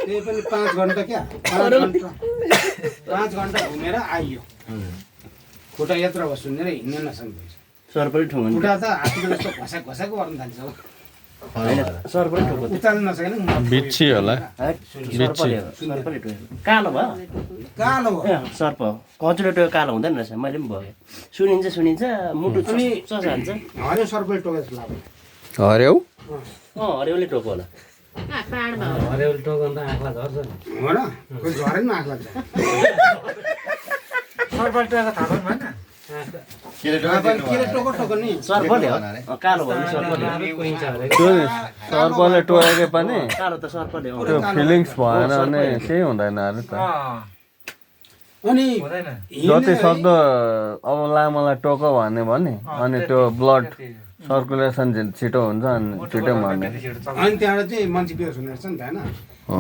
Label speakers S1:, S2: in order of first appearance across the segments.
S1: त्यही पनि 5 घन्टा क्या 5 घन्टा घुमेर आइयो खुट्टा यत्र भयो सुनेर हिँड्न नसक्दै
S2: सर पनि ठोक्नु
S1: खुट्टा त हातको जस्तो घसाक घसाक गर्न थाल्छ
S2: सर पनि ठोक्नु
S1: उचाल्न नसकेन
S3: बिच्छी होला
S2: कालो भयो
S1: कालो भयो
S2: सर्प कचुलो टोकेको कालो हुँदैन रहेछ मैले पनि भयो सुनिन्छ मुटु चसान्छ
S1: हरियो सर्पले टोके जस्तो लाग्यो
S3: हर्यौ
S2: हरियोले टोको होला
S4: हरियोले टोक्यो भने त आँखा झर्छ नि
S1: हो न कोही झरेन आँख लाग्छ
S5: सर्पले टोकेको थाहा पनि भएन
S1: केले टोको नि
S2: सर्पले हो कालो भयो सर्पले
S3: त्यो नि सर्पले टोके पनि
S2: कालो त सर्पले हो
S3: त्यो फिलिङ्स भएन भने केही हुँदैन अरे त
S1: अनि
S5: हुँदैन
S3: जति सक्दो अब लामोलाई टोक भन्ने भने अनि त्यो ब्लड सर्कुलेसन छिटो हुन्छ अनि छिटो मर्ने
S1: अनि त्यहाँबाट चाहिँ मान्छे बेहोस हुने रहेछ नि त होइन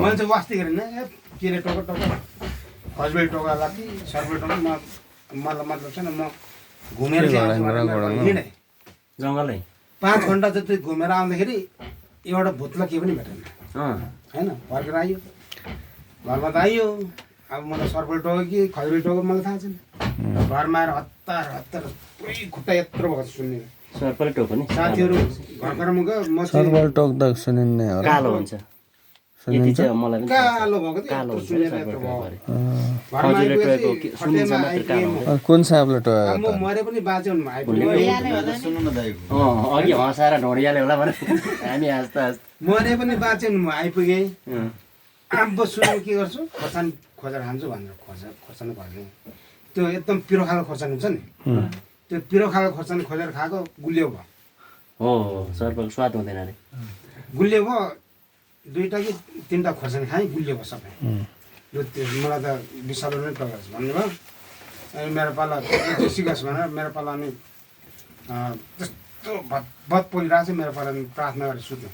S1: मैले चाहिँ वास्ती गरेन केले टोको हस्बेन्ड टोका लाग्थि सर्पले टोका मलाई मतलब छैन म घुमेर हिँडेँ
S2: जङ्गलै
S1: 5 घन्टा जति घुमेर आउँदाखेरि एउटा भुत्ला केही पनि भेटेन होइन फर्केर आइयो घरमा त आइयो अब मलाई सर्पले टोक्यो कि खजुरी टोक्यो मलाई थाहा छैन घरमा आएर हतार पुरै खुट्टा यत्रो भएको सुन्ने
S2: सर्पले टोको नि
S1: साथीहरू घरमा गयो म
S3: सर्पल टोक्दा सुनिन्ने हो
S2: कालो हुन्छ यति चाहिँ मलाई पनि
S1: कालो भएको
S2: कालो हुन्छ सर्पले टोको अरे
S1: घरमा
S2: खजुरले टोकेको
S1: आइपुगेपछि
S2: सुनिन्छ मात्र कालो हुन्छ
S3: कुन साँपले टोकेको
S1: म मरे पनि बाँच्यो भने आइपुग्यो
S2: अघि हँसाएर ढोडिहाल्यो होला भने हामी हाँस्दा
S1: मरे पनि बाँच्यो भने म आइपुगेँ अब सुन्नु के गर्छु खोर्सानी खोजेर खान्छु भनेर खोर्सानी खोज्ने त्यो एकदम पिरो खालको खोर्सानी हुन्छ नि त्यो पिरो खालको खोर्सानी खोजेर खाएको गुलियो भयो
S2: हो सर्पको स्वाद हुँदैन अरे
S1: गुलियो भयो 2टा कि 3टा खोर्सानी खाएँ गुलियो भयो सबै यो मलाई त विषालु नै टोकेछ भन्नुभयो अनि मेरो पाला सिकास भनेर मेरो पाला अनि त्यस्तो भत पोलिरहेको छ मेरो पाला प्रार्थना गरेर सुत्यो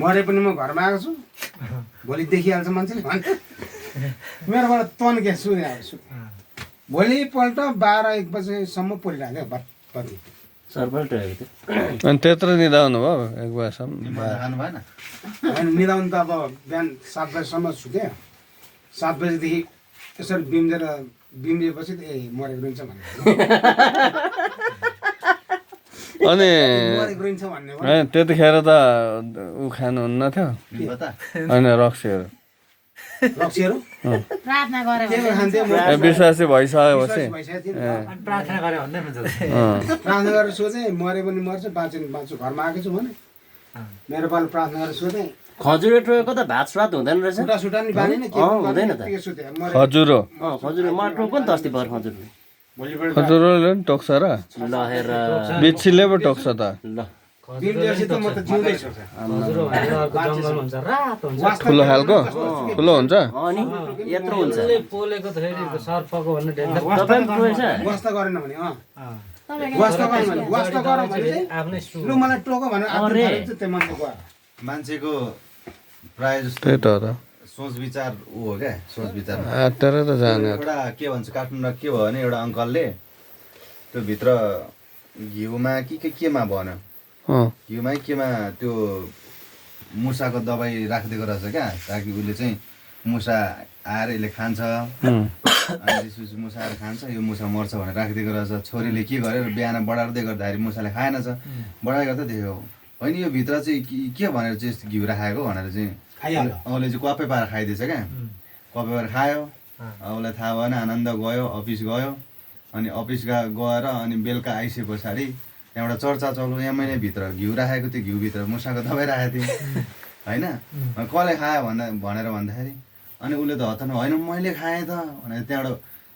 S1: मरे पनि म घरमा आएको छु भोलि देखिहाल्छ मान्छेले भन्छ मेरोबाट तन्के सुनेको छु भोलिपल्ट 12-1 बजेसम्म परिरहेको थियो बत्ती
S2: सर्पले टोकेको थियो
S3: अनि त्यत्रो निदाउनु भयो 1 बजेसम्म
S1: होइन निदाउनु त अब बिहान 7 बजेसम्म सुतेँ 7 बजेदेखि यसरी बिम्रिएपछि त मरेको रहन्छ भन्ने
S3: अनि
S1: मरेको रहन्छ भन्ने भयो
S3: त्यतिखेर त ऊ खानुहुन्न थियो होइन रक्सीहरू
S1: रक्सीहरू
S6: प्रार्थना गरे
S1: के खान्थ्यो म
S3: विश्वासी भइसकेपछि
S1: भइसकेको थियो नि
S5: अनि प्रार्थना गरे भन्दै हुन्छ
S1: प्रार्थना गरेर सोचेँ मरे पनि मर्छ बाँच्यो भने बाँच्छु घरमा आएको छु भने मेरो पालो प्रार्थना गरेर सोधेँ
S2: खजुरे टोकेको त भात स्वाद हुँदैन रहेछ
S1: खुट्टा सुट्टा नि बाँधेन के
S2: हुँदैन त
S3: खजुरो
S2: खजुरे म टोक्यो नि त अस्ति भर खजुरले
S3: खजुरोले पनि टोक्छ र
S2: लहेर
S3: बिच्छीले पो टोक्छ त
S2: ल
S1: बिम्रिएपछि त म त जिउँदैछु
S4: हजुर अर्को जङ्गल हुन्छ रातो हुन्छ
S3: ठुलो खालको ठुलो हुन्छ
S2: अनि यत्रो हुन्छ
S4: उसले पोलेको त फेरि सर्पको भन्ने डेन्जर
S2: तपाईँ टोकेछ
S1: वास्ता गरेन भने वास्ता गरेन भने वास्ता गर भने चाहिँ
S4: आफ्नै सु
S1: लु मलाई टोक भनेर आफ्नो थालेको चाहिँ त्यो मान्छे गयो
S7: मान्छेको प्राय जस्तो
S3: त्यही त हो त
S7: सोच विचार ऊ हो क्या सोच विचार
S3: आँटेर त जाने
S7: एउटा के भन्छ काठमाडौँ के भयो भने एउटा अङ्कलले त्यो भित्र घिउमा केमा भन्यो घिउमा केमा त्यो मुसाको दबाई राखिदिएको रहेछ क्या ताकि उसले चाहिँ मुसा आएर यसले खान्छ अनि त्यसपछि मुसा आएर खान्छ यो मुसा मर्छ भनेर राखिदिएको रहेछ छोरीले के गर्यो बिहान बढार्दै गर्दाखेरि मुसाले खाएन छ बढाइ गर्दै देखेको होइन यो भित्र चाहिँ के भनेर चाहिँ घिउ राखेको भनेर चाहिँ उसले चाहिँ कपै पाएर खाइदिएछ क्या कपै पाएर खायो उसलाई थाहा भएन आनन्द गयो अफिस गयो अनि अफिस गएर अनि बेलुका आइसके पछाडि त्यहाँबाट चर्चा चल्यो यहाँ मैले भित्र घिउ राखेको थिएँ घिउभित्र मुसाको दबाई राखेको थिएँ होइन कसले खायो भनेर भन्दाखेरि अनि उसले त हतार होइन मैले खाएँ त भनेर त्यहाँबाट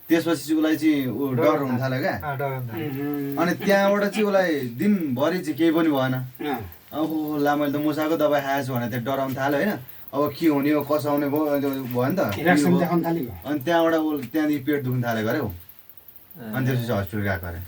S7: त्यसपछि चाहिँ उसलाई चाहिँ ऊ डर हुन थाल्यो क्या अनि त्यहाँबाट चाहिँ उसलाई दिनभरि चाहिँ केही पनि भएन ओहो ला मैले त मुसाको दबाई खाएछु भनेर त्यो डराउनु थाल्यो होइन अब के हुने हो कसाउने भयो नि त अनि त्यहाँबाट ऊ त्यहाँदेखि पेट दुख्नु थालेको अरे हौ अनि त्यसपछि हस्पिटल गएको अरे